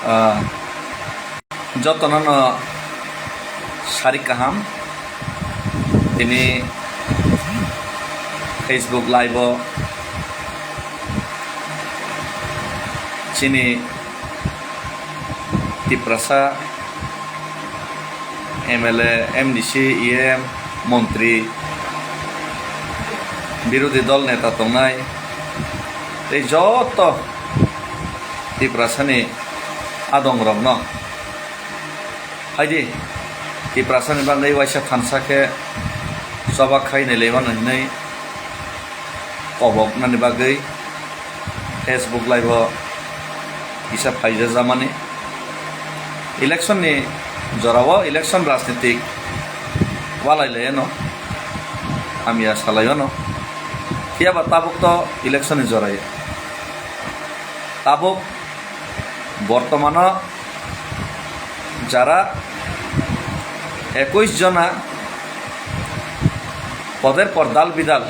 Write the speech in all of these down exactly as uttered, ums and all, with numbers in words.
Ah, jotono no sarik kaham. Tini Facebook Live o chini Tiprasa M L A, M D C, E M, montri, birodhi dol neta tongnai tei joto Tiprasani adongrokno phaidi, Tiprasani bagwi waisa thansa khe choba khai nai lai mano hinwi koboknani bagwi Facebook Live o kisa phaijajamani. Election ni jorao election rajnitik walai lai ano, hamya salai ano. Phiya ba tabuk to election ni jorai. Tabuk bortomano jara ekush jona poder por dal bidal,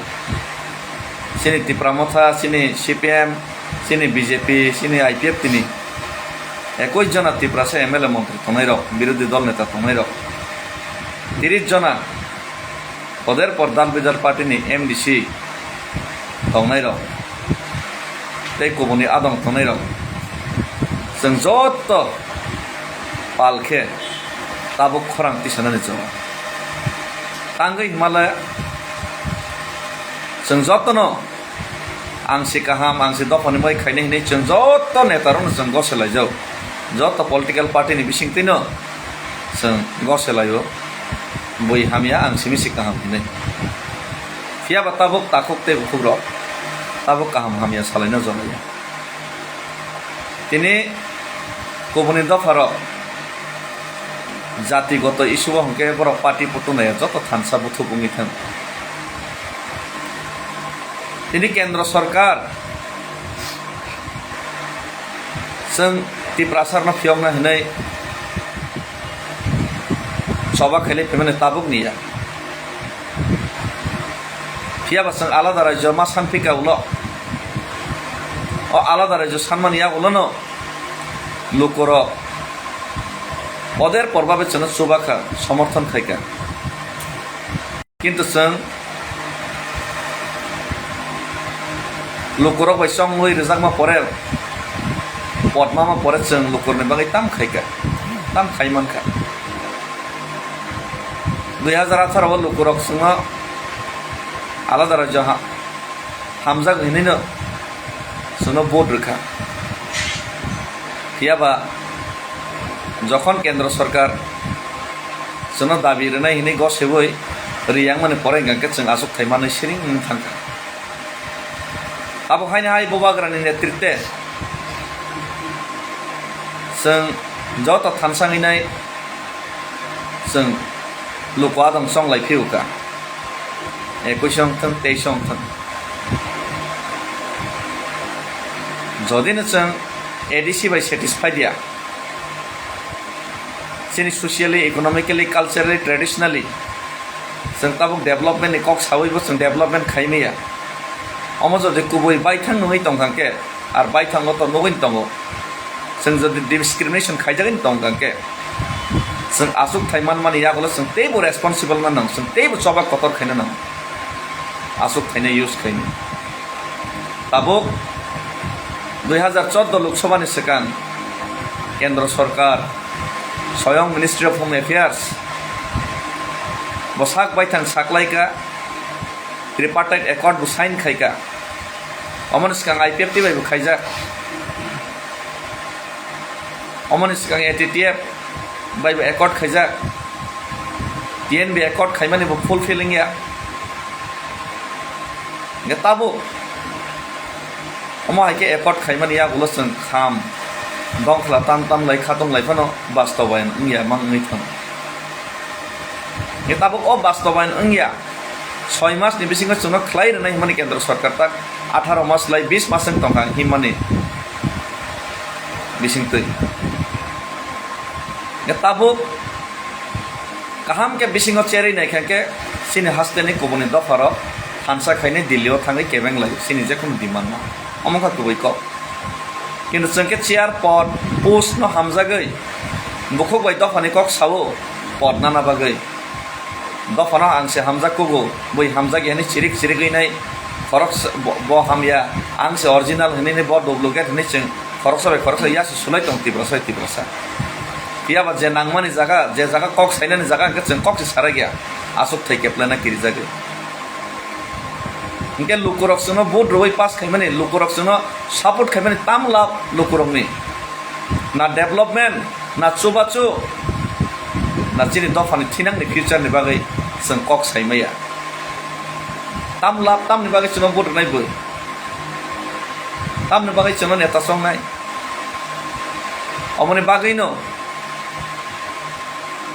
chini Tipra Motha, chini C P M, chini B J P, chini I P F tini ekush jona Tiprasa M L A montri tongnai rok, birodhi dol neta tongnai rok, tiris jona poder por dal bidal party ni M D C tongnai rok tei kubuni adong tongnai rok, chwng joto pal khe tabuk khorang tisanani jorao tangwi hwnmale chwng jotono ang si kaham, ang si dophani moi khainai hinwi chwng joto neta rokno chwng gose laijak, joto political party ni bisingtwino chwng gose laio, bui hamya ang simi si kaham hinwi. Phiya ba tabuk takhuk tei bukhuk rok tabuk kaham hamya salaino jolaiya. Tini kubuni dopha rok jatigoto issue o hwnkhe borok party putu naiya, joto thansa buthuk wngwi thang. Tini kendro sorkar chwng Tiprasarno phiyokna hinwi choba khailai phaimani tabuk niya. Phiya ba chwng alada rajyo ma san phika ulo, o alada rajyo sanmani yagulono lukurok oder porbabe chwngno chubakha, somorthon khaikha. Kintu chwng lukurok bai chongwi rwjakma pore, potmama pore chwng lukurokni bagwi tam khaikha, tam khai mankha. Dui hazar atharo o lukurok chwngno alada rajyo ha-, hamjak hinwino chwngno vote rwkha. Phiya ba jokhon kendro sorkar chwngno dabi rwnai hinwi gosebwi riyangmani pore hwnkha khe chwng achukthai manwi siring wng thangkha. Abo haino hai Bubagrani netritwe chwng joto thansa hinai chwng luku adong chonglai phiyokha. Ekush wngthwng, teis wngthwng. Jodi no chwng A D C bai satisfied ya, chini socially, economically, culturally, traditionally, chwng tabuk development ni kok sawi bo chwng development khai maya. Omo jodi kubui baithang nungwi tongkha khe, ar baithango to nugwi tongo. Chwng jodi discrimination khaijagwi tongkha khe, chwng achukthai manmani yagulo chwng teibo responsible ma nang, chwng teibo choba kotor khaina nang. Achukthai no use khaini. Tabuk dui hazar chordo Lok Sabha ni swkang Kendro Sorkar, Soyong Ministry of Home Affairs, bo sak baithang saklaika, tripartite accord bo sign khaika. Omoni swkang I P F T bai bo khaijak. Omoni swkang A T T F bai bo accord khaijak. T N B accord khaimani bo fulfilling ya. Hingke tabuk omo hai khe accord khaimani yagulo chwng kham dongkhla tam tam lai khatung lai phano bastobayan wngya mang wngwi thang. Hingke tabuk o bastobayan wngya soi mas ni bisingo chwngno khlai rwnai hwnmani Kendra Sorkar tak atharo mas lai bis mas wng tongkha himmani bisingtwi. Hingke tabuk kaham khe bisingo cherwi naikha khe chini hasteni kubuni dopharok thansa khainai Delhi o thangwi kebeng lai chini jekhunu demand no. Omo wngkha kubui kok. Kintu chwng khe chair pod post no hamjagwi bukhuk bai dophani kok sao pod nana bagwi. Dophano ang se hamjak kugo, bui hamjak yani chirik chirik wi nai khorok bo, bo hamya, ang se original hinwi bo duplicate hinwi chwng khoroksa bai khoroksa ya se sulai tong Tiprasa bai Tiprasa. Phiya ba je nangmani jaga, je jaga kok sainani jaga hwnkhe chwng kok se sarai ya, aswk thai keplana kirijagwi. Hingke lukurok chwngno vote rwui pass khaimani, lukurok chwngno support khaimani tam lab lukurokni. Na development, na chubachu, na chini dophani thinangni future ni bagwi chwng kok saimaya. Tam lab tamni bagwi chwngno vote rwnai bwrwi? Tamni bagwi chwngno neta chongnai? Omoni bagwino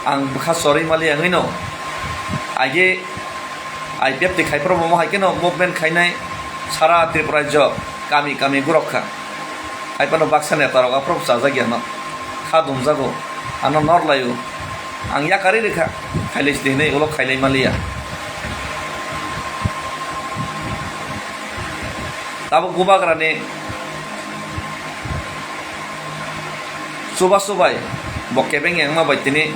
ang bwkha chorwi mali wngwino age I P F T khai phuru bo hai kheno movement khainai sara Tripura rajyo kami kami gurok kha. Hai phano baksa neta rok aphuru chajak ya no kha dumjago, ano nor laio. Ang yakarwi rwkha, khailai sidi hinwi ulo khailai maliya. Tabuk bubagrani chuba chubai bo kebeng wngma bai tini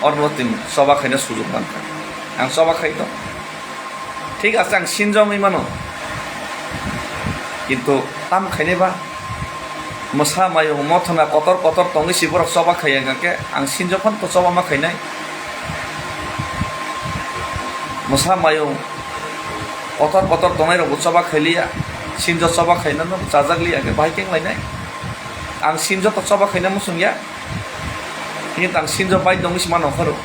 orno tin choba khaina sujuk mankha. Ang choba khai tong. Thik ase, ang sinjongwi mano. Kintu tam khainai ba? Mwsa mayung mothona kotor kotor tongwi si borok choba khai wngkha khe ang sinjo phano to choba ma khainai. Mwsa mayung kotor kotor tongnai rokbo choba khailiya, sinjo choba khainano chajak liya khe bahai keng lainai. Ang sinjo to choba khaina muchung ya. Hini tang sinjo bai tongwi se mano khoro.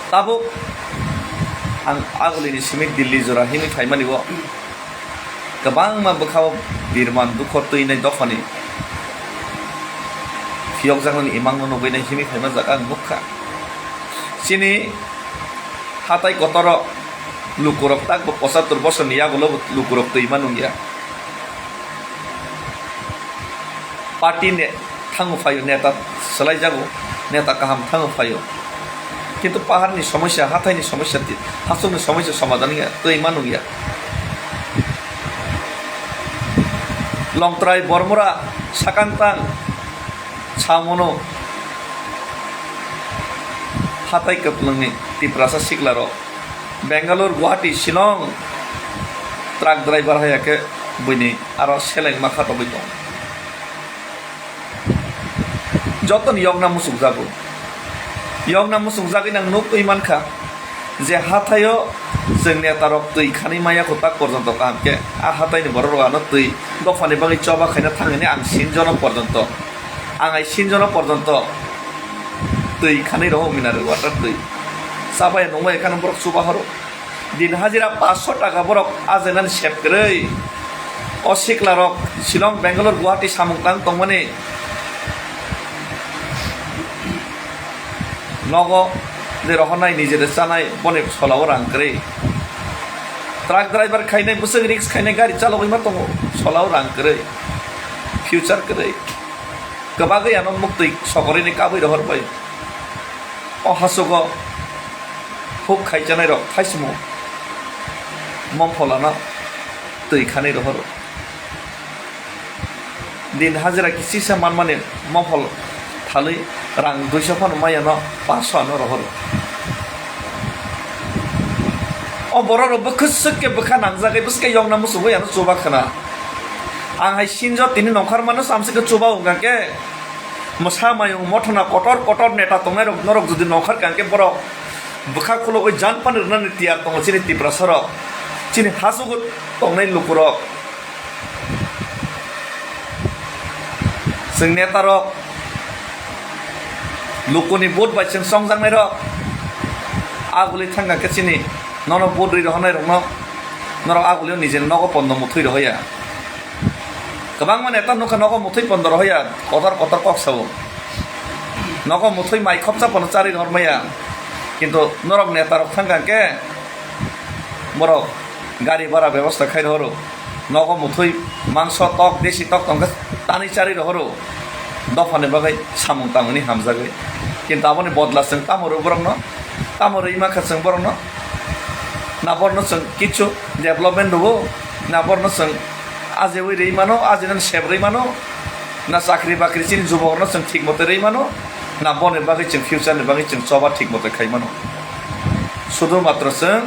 Tabuk ang agulini simi Delhi jora hini phaimani bo. Kwbangma bwkhao birman dukho twinai dophani phiyokjaknani imangno nugwi nai himwi phaima jaga ang nukha. Chini hatai kotoro lukurok takbo pochattor bosorni yagulo lukurok twima nungya. Party ne thango phaio, neta swlaijago, neta kaham thango phaio. Kintu paharni somosya, hathaini somosya, ti-, hachukni somosya somadhan ya, twi ma nungya. Longtrai Bormura sakang tang samono hatai kwplwngni Tiprasa siklarok Bangalore, Guwahati, Shillong truck driver hai khe buini aro seleng ma khatogwi tongo. Jotoni yokna muchukjago. Yokna muchukjagwi nang nukwi mankha je hathaio chwng netarok twi khanwi maya kwtak porjonto kaham khe a hathaini bororok ano twi dophani bagwi choba khaina thang hwnwi ang sinjono porjonto, ang ai sinjono porjonto twi khanwi rohok mineral water twi. Chabai nungbai kheno borok chuba horo. Din hajira paanch sho taka borok ajainani sep kwrwi. O siklarok Shillong, Bangalore, Guwahati samung tang tongmani nogo je rohornai, nijede chanai, boni solao rang kwrwi. Truck driver khainai, bwswk risk khainai, gari chalogwi ma tongo, solao rang kwrwi, future kwrwi. Kwbagwi ano muktwi sokorini kabwi rohor bai. O hachugo huk khaichanai rok thaisimo mopholano twi khanwi rohoro. Din hajira kisisa manmani mophol thalwi rang duiso phano maya no paanch sho ano rohoro. O borok rok bwkhwswk khe bwkha nangjagwi bwswk khe yokna muchungwi ano chuba khna. Ang hai sinjo tini nongkhor mano samsik khe chuba wngkha khe. Mwsa mayung mothona kotor kotor neta tongnai rok norok jodi nongkhor kha khe borok bwkha khulogwi jan pani rwnani tiyar tongo chini Tiprasa rok, chini hachugo tongnai lukurok. Chwng neta rok lukuni vote bai chwng chongjaknai rok aguli thangkha khe chini nono vote rwi rohornai rokno norok agulio nijeni nogo pondo muthwi rohoya. Kwbangma neta nukha nogo muthwi pondo rohoya, kotor kotor kok sao. Nogo muthwi mai khopsa pono charwi rohormaya. Kintu norok neta rok thangkha khe borok gari bhara bebosta khai rohoro. Nogo muthwi mangso tok, desi tok tongkha tanwi charwi rohoro. Dophani bagwi samung tangmani hamjagwi. Kintu aboni bodla chwng tamo rw borokno? Tamo rwi mankha chwng borokno? Na borokno chwng kichu development rwo? Na borokno chwng Ajewi rwi mano, ajenan sep rwi mano, na chakri bakri chini jubokrokno chwng thik mote rwi mano, na boni bagwi chwng future ni bagwi chwng choba thik mote khai mano. Sudhu matro chwng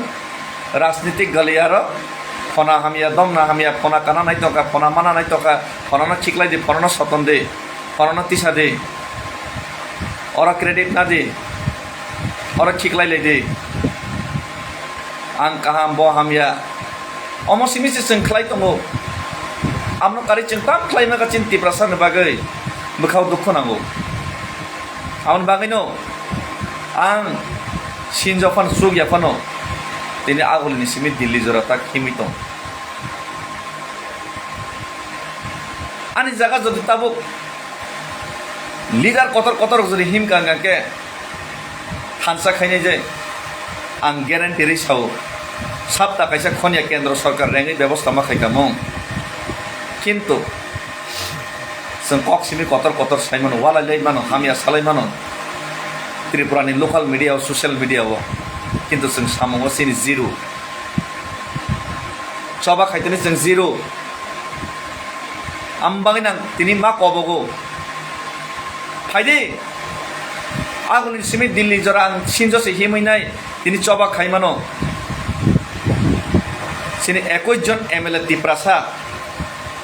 rajnitik galiyarok, phona hamya, domna hamya, phona kana nai tongkha, phona mana nai tongkha, phonano khiklai di, phonano soton di, phonano tisa di, oro credit na di, oro khiklai lai di. Ang kaham, bo hamya. Omo simi se chwng khlai tongo. Amno kari chwng tam khlai maka chini Tiprasa ni bagwi bwkhao dukhu nango. Aboni bagwino ang sinjo phano chukya phano tini agulini simi Delhi jora tak himwi tong. Ani jaga jodi tabuk leader kotor kotor jodi himka hwnkha khe, thansa khainai je ang guarantee rwi sao, sapta kaisa khoniya kendro sorkar rengwi bebosta ma khaika mung. Kintu chwng kok simi kotor kotor sai mano, walai lai mano, hamya salai mano Tripura ni local media o, social media o, kintu chwng samungo chini zero. Choba khaitoni chwng zero. Ang bagwi nang tini ma kobogo. Phaidi. Agulini simi Delhi jora ang sinjo se himwi nai tini choba khai mano. Chini ekwis jon M L A Tiprasa,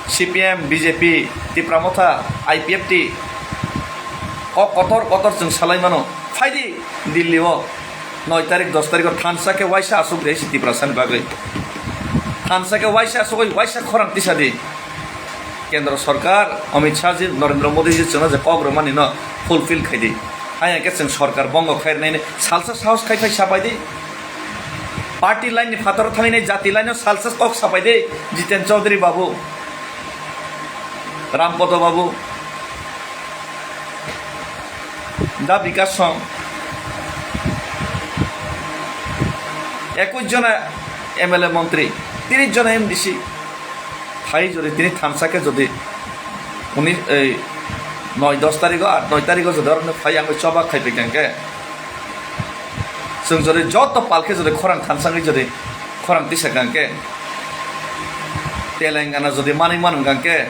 C P M, B J P, Tipra Motha, I P F T, kok kotor kotor chwng salai mano. Phaidi Delhi o. Noi tarik, dos tarikh o thansa khe waisa aswk rehsi Tiprasa ni bagwi. Thansa khe waisa aswk oi waisa khorang tisa di. Kendro sorkar, Amit Shah ji, Narendra Modi ji chwngno je kok rwmani no fulfill khai di. Haya khe chwng sorkar bongo khai rwnai ni salsa sahos khai khai sapai di. Party line ni phataro thangwi nai jati line o salsa kok sapai di. Jiten Chaudhary babu, Rampodo babu, Da Bikash Song, ekwis jona M L A montri, tris jona M D C, phai jodi tini thansa khe jodi uni ei noi dos tarikh o, at noi tarikh o jodi oro phai ang choba khai paikan khe, chwng jodi joto pal khe jodi khorang thansa wngwi jodi khorang tisa kan khe, Telangana jodi manwi man wngkha khe,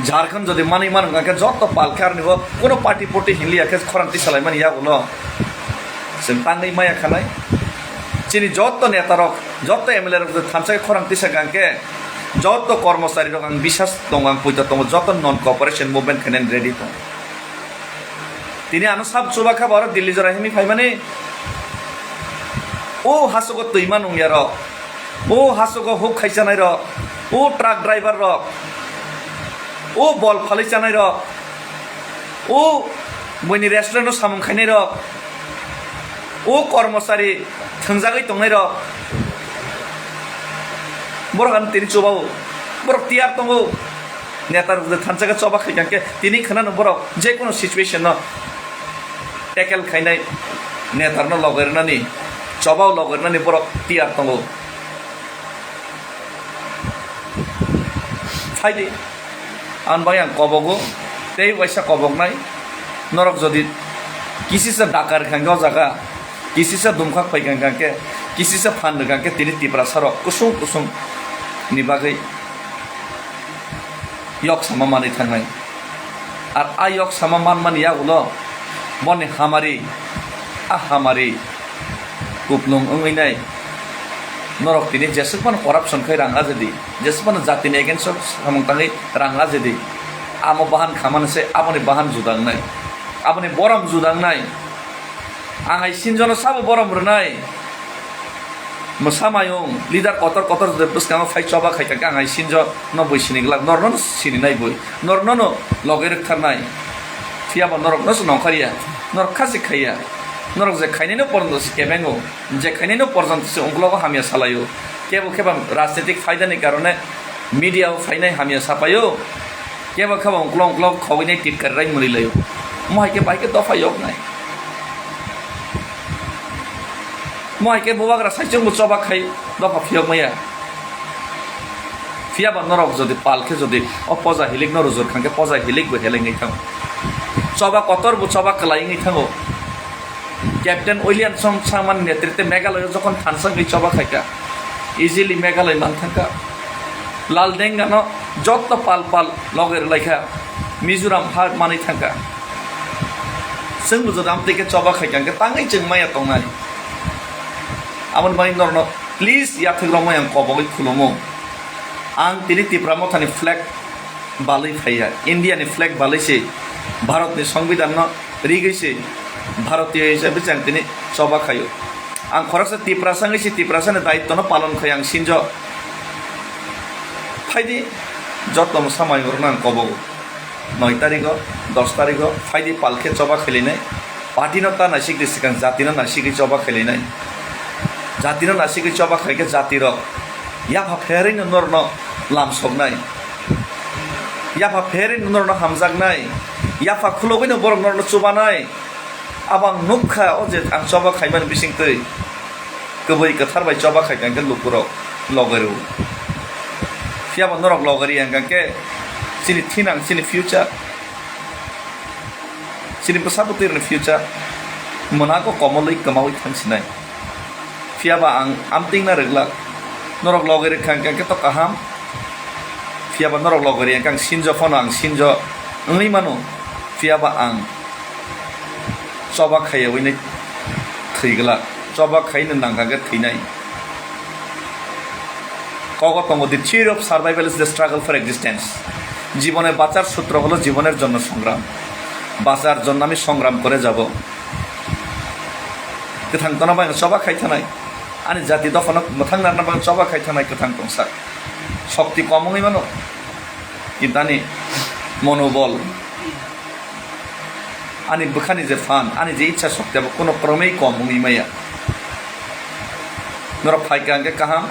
Jharkhand jodi manwi man wngkha khe joto pal khe aroni bo kuno party poti hinliya khe khorang tisalaimani yagulo chwng tangwi maya khanai. Chini joto netarok, joto M L A rok jodi thansa khe khorang tisa kha khe joto kormochari rok ang bisas tongo, ang puito tongo, joto non cooperation movement khainani ready tongo. Tini ano sab chuba kha ba oro Delhi jora himwi phaimani. O hasogo twima nungya rok, o hasogo huk khaisanai rok, o truck driver rok, o bol phalwi chanai rok, o buini restaurant o samung khainai rok, o kormochari thwngjagwi tongnai rok, borok ano tini chuba o, borok tiyar tongo. Neta rok je thansa khe choba khai khe tini khwnano borok je kono situation no tackle khainai, neta rokno logai rwnani, choba o logai rwnani borok tiyar tongo. Phaidi, ang bai ang kobogo, tei waisa koboknai, norok jodi kisisa dakar kha khe o jaga, kisisa dumkhak phai kha khe, kisisa phan rwkha khe tini Tiprasa rok kusung kusung ni bagwi yok sama manwi thangnai. Ar a yok sama manmani yagulo boni hamari, a hamari kuplung wngwi nai. Norok tini jesuk phano corruption khai rang ajedi, jesuk phano jatini against o samung tangwi rang ajedi. Amo bahan khamani se aboni bahan juda wngnai, aboni borom juda wngnai. Ang hai sinjono sabo borom rwnai. Mwsa mayung, leader kotor kotor je bwskango phai choba khai kha, ang hai sinjo no bui sini glak, norno no sini nai bui, norno no loge rwk tharnai. Phiya bo norok no se nongkhar ya, norok kha se khai ya, norok je khainai no porjonto se kebengo, je khainai no porjonto se ungklogo hamya salai o. Kebo khe ba rajnitik phaida ni karone media o phainai hamya sapai o. Kebo khe ba ungklo ungklo khogwi nai titkari rai mwnwi lai o. Mo hai khe bai khe dopha yok nai. Mo hai khe bubagra saichung bo choba khai dopha phiyok maya. Phiya ba norok jodi pal khe jodi o poja hilik no rujur khan khe poja hilik bo helengwi thango. Choba kotor bo choba kwlai wngwi thango. Captain Williamson Sangma ni netritwe Meghalaya jokhon thansa wngwi choba khaikha, easily Meghalaya man thangkha. Lal Dengano jotto pal pal loge rwlaikha, Mizoram ha manwi thangkha. Chwngbo jodi amtwi khe choba khaikha hwnkhe tangwi chwng maya tongnai. Aboni bagwi norokno please yathek romwi ang kobogwi khulumo. Ang tini Tipra Mothani flag balwi phaiya, India ni flag balwi se Bharat ni Songbidan no rigwi se Bharatiyo hisabe se ang tini choba khaio. Ang khoroksa Tiprasa wngwi se Tiprasa ni daitto no palon khai ang sinjo. Phaidi joto mwsa mai borok no ang kobogo. Noi tarigo, dos tarigo phaidi pal khe choba khailainai. Party no ta naisik di swkang jati no naisigwi choba khailainai. Jati no naisigwi choba khaikhe jati rok yapha pherwi no norno lam soknai. Yapha pherwi no norno hamjaknai. Yapha khulogwi no borok norno chubanai. Abo ang nukha o je ang choba khaimani bisingtwi. Kwbwi kwthar bai choba khaikha hwnkhe lukurok loge rw. Phiyaba norok loge rw hwnkhe chini thinang chini future. Chini bwsa bwtwi rokni future mwnago komolwi kwmawi thangsinai. Phiyaba ang amtwingna rwglak. Norok loge rwkha hwnkhe to kaham. Phiyaba norok loge rwya hwnkhe ang sinjo phano ang sinjo wngwi mano. Phiyaba ang choba khaiya wngwi thwi glak. Choba khaino nangkha hwnkhe thwinai. Kogo tongo, "The theory of survival is the struggle for existence." জীবনে বাঁচার সূত্র হলো জীবনের জন্য সংগ্রাম। বাঁচার জন্য আমি সংগ্রাম করে যাব। Kwthang tongna bagwi choba khai thanai. Ani jati dophano mwthang narwkna bagwi choba khai thanai kwthang tongsa. Shokti kom wngwi mano. Kintu ani monobol, ani bwkhani je phan, ani je ichha shokti abo kuno kromwi kom wngwi maya. Norok phaikha hwnkhe kaham.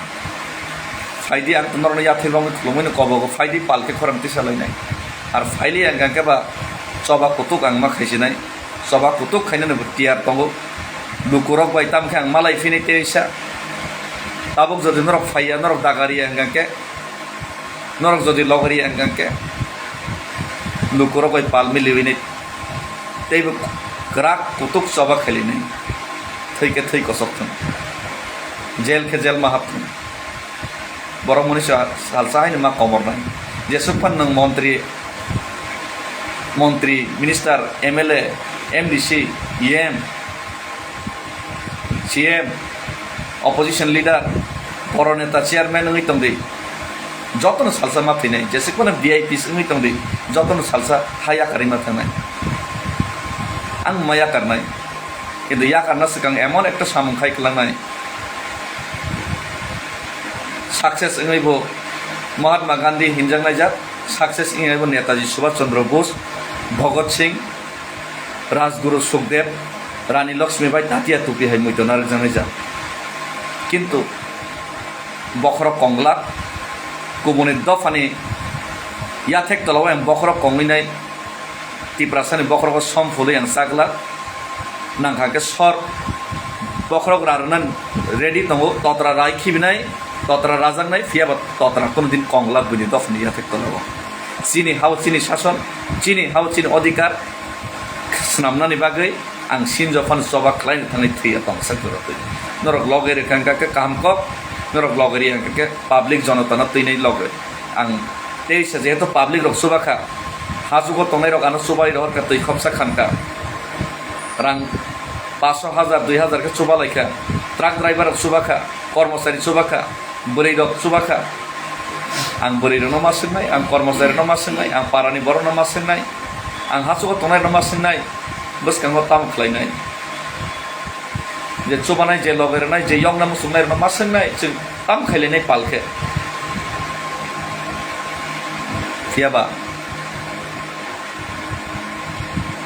Phaidi ang norokno yathai romwi khulumwi no kobogo. Phaidi pal khe khorang tisa lainai. Ar phaili ang hwnkhe ba choba kutuk ang ma khaisinai. Choba kutuk khainani bo tiyar tongo. Lukurok bai tamo khe ang malai phini teisa. Tabuk jodi norok phaiya, norok dagariya hwnkhe, norok jodi logariya hwnkhe, lukurok bai pal miliwini teibo kwrak kutuk choba khailini. Thwi khe thwi kosok thung. Jail khe jail ma hap thung. Borok mwnwi sa-, salsa haino ma komornai. Jesuk phan nwng montri, montri, minister, M L A, M D C, E M, C M, opposition leader, boro neta, chairman wngwi tongdi. Jotono salsa ma thwinai. Jesuk phano V I Ps wngwi tongdi. Jotono salsa ha yakarwi ma thangnai. Ang ma yakarnai. Kintu yakarna swkang emon ekta samung khai kwlangnai. Success wngwi bo Mahatma Gandhi hinjaknai jak, success wngwi bo Netaji Subhash Chandra Bose, Bhagat Singh, Rajguru Sukhdev, Rani Lakshmi bai Tatia Topi hai muitu narwkjaknai jak. Kintu bokhorok konglak, kubuni dophani yathek tolao ang bokhorok kongwi nai. Tiprasani bokhorogo som phulwi ang chaglak. Nangkha khe sor bokhorok rarwna ready tongo, totra rai khibinai, totra rajaknai, phiyaba totra kono din konglak buini dophani yathek tolao. Chini hao chini sason, chini hao chini odhikar swnamnani bagwi ang sinjo phano choba khlaina thangwi thwiya tongsa kwrwtwi. Norok loge rwkha hwnkha khe kaham kok, norok loge rwya hwnkha khe public jonotano twinai loge. Ang teisa jehetu public rok chuba kha, hachugo tongnai rok ano chubai rohor kha, twi khopsa khan kha. Rang paso hajar, dui hajar khe chuba lai kha. Truck driver rok chuba kha, kormochari chuba kha, bwrwi rok chuba kha. Ang bwrwi rokno ma swngnai, ang kormochari no ma swngnai, ang parani borok no ma swngnai, ang hachugo tongnai rok no ma swngnai, bwskango tamo khlainai. Je chubanai, je loge rwnai, je yokna muchungnai rokno ma swngnai, chwng tam khailainai pal khe. Phiyaba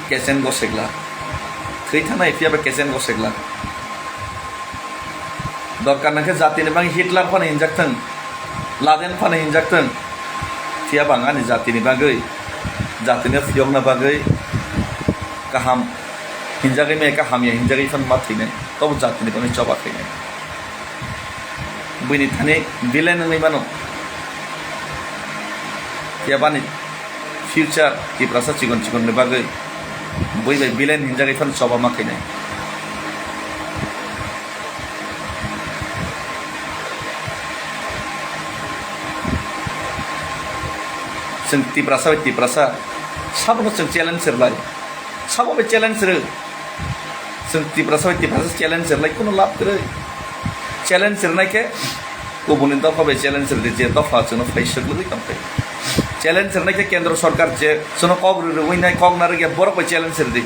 kechen gosegla. Thwi thanai phiyaba kechen gosegla. Dorkar nangkhe jatini bagwi Hitler phano hinjak thung, Laden phano hinjak thung. Phiyaba ang ani jatini bagwi, jatino phiyokna bagwi kaham hinjagwi maya khe hamya hinjagwi phano ma thwinai, tobo jatini bagwi choba khainai. Buini thani villain wngwi mano. Phiya bani future Tiprasa chikon chikonni bagwi bui bai villain hinjagwi phano choba ma khainai. Chwng Tiprasa bai Tiprasa sabono chwng challenge rwlai. Sabo bai challenge rw. Chwng Tiprasa bai Tiprasa challenge rwlai, kuno lab kwrwi. Challenge rwnai khe kubuni dopha bai challenge rwdi, je dopha chwngno phaisok lwgwi tongthai. Challenge rwnai khe kendro sorkar je chwngno kok rw-, rwui nai, kok narwkya, borok bai challenge rwdi.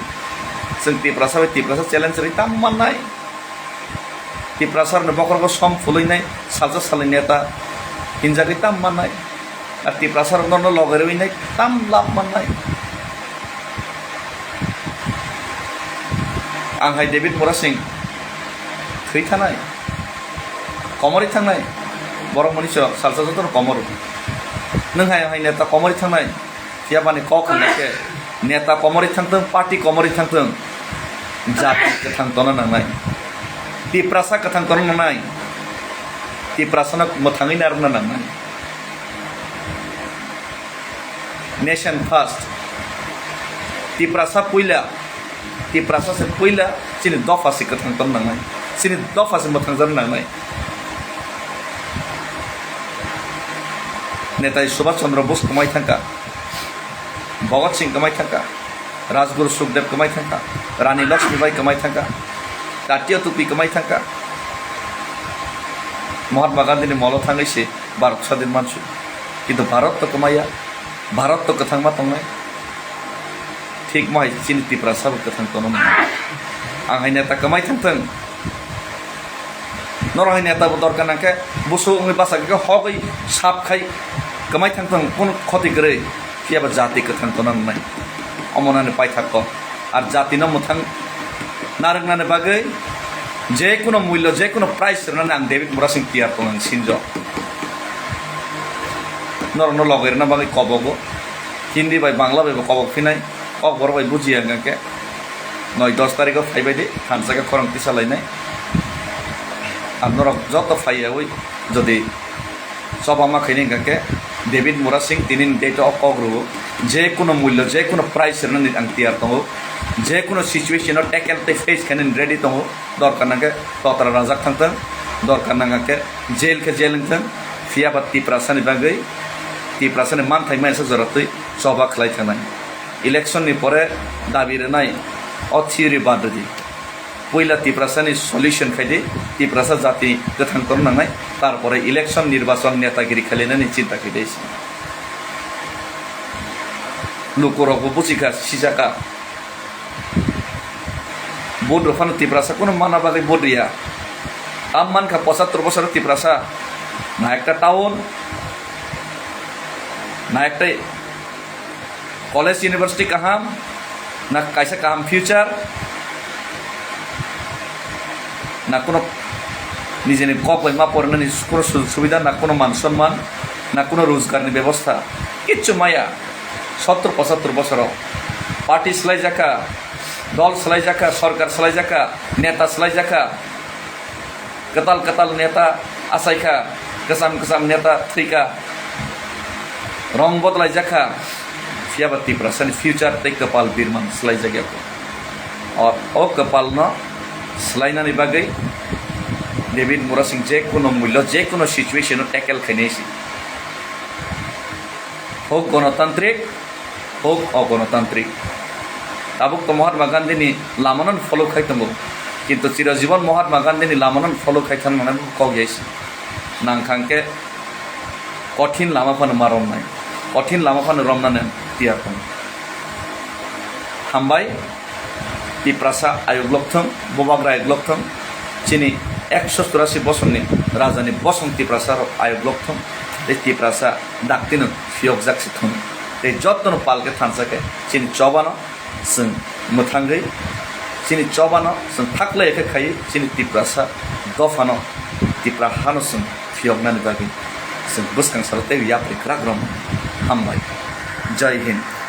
Chwng Tiprasa bai Tiprasa challenge rwui tam mannai. Tiprasa rokni bokhorogo som phulwi nai, salsa salni neta hinjagwi tam mannai. Ar Tiprasa rok norno logai rwui nai tam lab mannai. Ang hai David Murasing thwi thanai, komorwi thangnai, borok mani so salsa jotono komoro. Nwng hai, hai neta komorwi thangnai, phiya bani kok hwnna khe neta komorwi thangthwng, party komorwi thangthwng, jati kwthang tongna nangnai, Tiprasa kwthang tongna nangnai, Tiprasano mwthangwi narwkna nangnai. Nation first. Tiprasa puila, Tiprasa se puila, chini dopha se kwthang tong nangnai, chini dopha se mwthangjakna nangnai. Netai Subhash Chandra Bose kwmai thangkha, Bhagat Singh kwmai thangkha, Rajguru Sukhdev kwmai thangkha, Rani Lakshmibai kwmai thangkha, Tatya Topi kwmai thangkha, Mahatma Gandhi ni molo thangwi se Bharat sadin mansu. Kintu Bharat to kwmaya, Bharat to kwthangma tongnai. Thik mo hai chini Tiprasa bo kwthang tono. Ang hai neta kwmai thangthwng. Norok hai neta bo dorkar nangkhe busuk wngwi basa khe hogwi sap khai kwmai thangthwng, kunu khoti kwrwi, phiya ba jati kwthang tona nangnai. Omo nani paithak kok. Ar jatino mwthang narwknani bagwi je kuno mullo, je kuno price rwnani ang David Murasing tiyar tongo, ang sinjok. Norokno logai rwna bagwi kobogo, Hindi bai Bangla bai bo kobok phinai, kokborok bai bujiya hwnkha khe noi dos tarikho phaibai di, thansa khe khorang tisa lainai. Ang norok joto phaiyaui jodi choba ma khaini hwnkha khe David Murasing tini ni date o kok rwo, je kuno mullo, je kuno price rwnani ang tiyar tongo, je kuno situation o tackle tei face khainani ready tongo, dorkar nangkhe totra rajak thangthwng, dorkar nangkhe jail khe jail wngthwng, phiya ba Tiprasani bagwi, Tiprasani manthai maya sa jora twi choba khlai thangnai. Election ni pore dabi rwnai o theory bad rwdi. Puila Tiprasani solution khaidi, Tiprasa jati kwthang tong nangnai, tarpore election, nirbachon, netagiri khalinani chinta khaidi. Lukurokbo buchikha, sijakha. Vote rw phano Tiprasa kunu mana bagwi vote rwya. Tam mankha pochattor bosoro Tiprasa na ekta town, na ekta college, university kaham, na kaisa kaham future, na kuno nijeni kok bai ma porinani kuno sujog subida, na kuno man sonman, na kuno rojgarni bebosta, kichu maya. Sottor pochattor bosoro party swlaijakha, dol swlaijakha, sorkar swlaijakha, neta swlaijakha. Kwtal kwtal neta achaikha, kwcham kwcham neta thwikha, rong bodolaijakha, phiya ba Tiprasani future tei kwpal birman swlaijakya kho. O, o kwpalno swlainani bagwi David Murasing je kuno mullo, je kuno situation-o tackle khainai se. Hok gonotantrik, hok ogonotantrik. Tabuk to Mahatma Gandhini lamano follow khai tongo, kintu chirojibon Mahatma Gandhini lamano follow khai thang nangnai kok yai se. Nang thang khe kothin lama phano ma romnai, kothin lama phano romnani tiyar tongo. Hambai. Tiprasa ayuk lokthwng, bubagra ayuk lokthwng, chini ekso churasi bosongni rajani bosong Tiprasa rok ayuk lokthwng, tei Tiprasa daktino phiyokjak se thung, tei jotono pal khe thansa khe chini chobano chwng mwthangwi, chini chobano chwng thaklai khe khaiwi chini Tiprasa dophano, Tipra hano chwng phiyoknani bagwi chwng bwskang salo tei yapri kwrak romwi hambai. Jai Hind.